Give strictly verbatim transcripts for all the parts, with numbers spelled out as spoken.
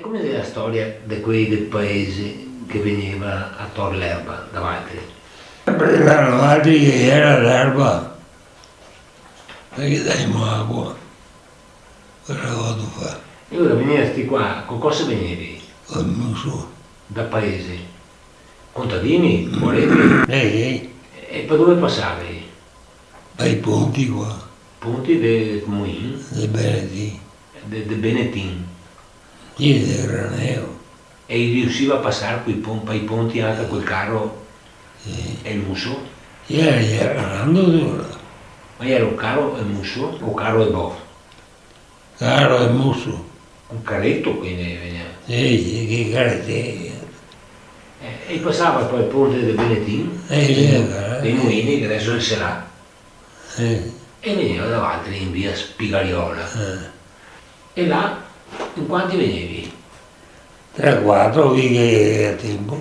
Come xe la storia de quei del paese che vegneva a tor l'erba da valtri? Pensavo valtri che iera l'erba, parché daimo acua, cosa vuto far? E alora vegneva sti qua, co cosa vegnevi? Col muso. Da paese? Contadini? Poaretti? Eh, sì. E par dove pasavi? Par i ponti qua. Ponti de Moin? De Benetin. De, de Benetin. Sì, de Graneo. E i riusiva a pasar coi pon-, par i ponti anca col caro e el muso? Sì, iera, iera grando alora. Ma iera el caro e el muso o caro e bo? Caro e muso. Un careto, quindi, vegneva. Sì, sì, che careto. Eh, e pasava par el ponte de Benetin, eh, sì, dei, eh, dei Moini, che deso xe el Serà. Sì. E vegneva da valtri in via Spigariola. Eh. E là, in quanti vegnevi? Tre, quatro, che iera tempo.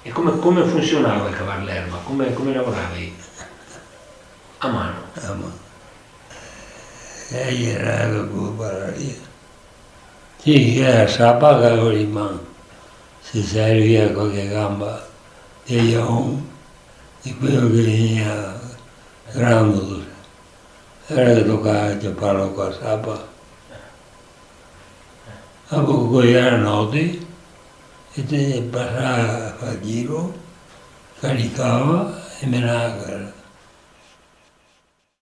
E come, come funsionava el cavar l'erba? Come, come lavoravi? A mano? A mano. E iera proprio par aria. Sì, che la sapa che gavevo in man. Se serviva qualche gamba de jaon, de queo che vegneva grando, alora che tocava ciaparlo co la sapa. Dopo co iera note, e te pasava a far giro, caricava e menava a casa.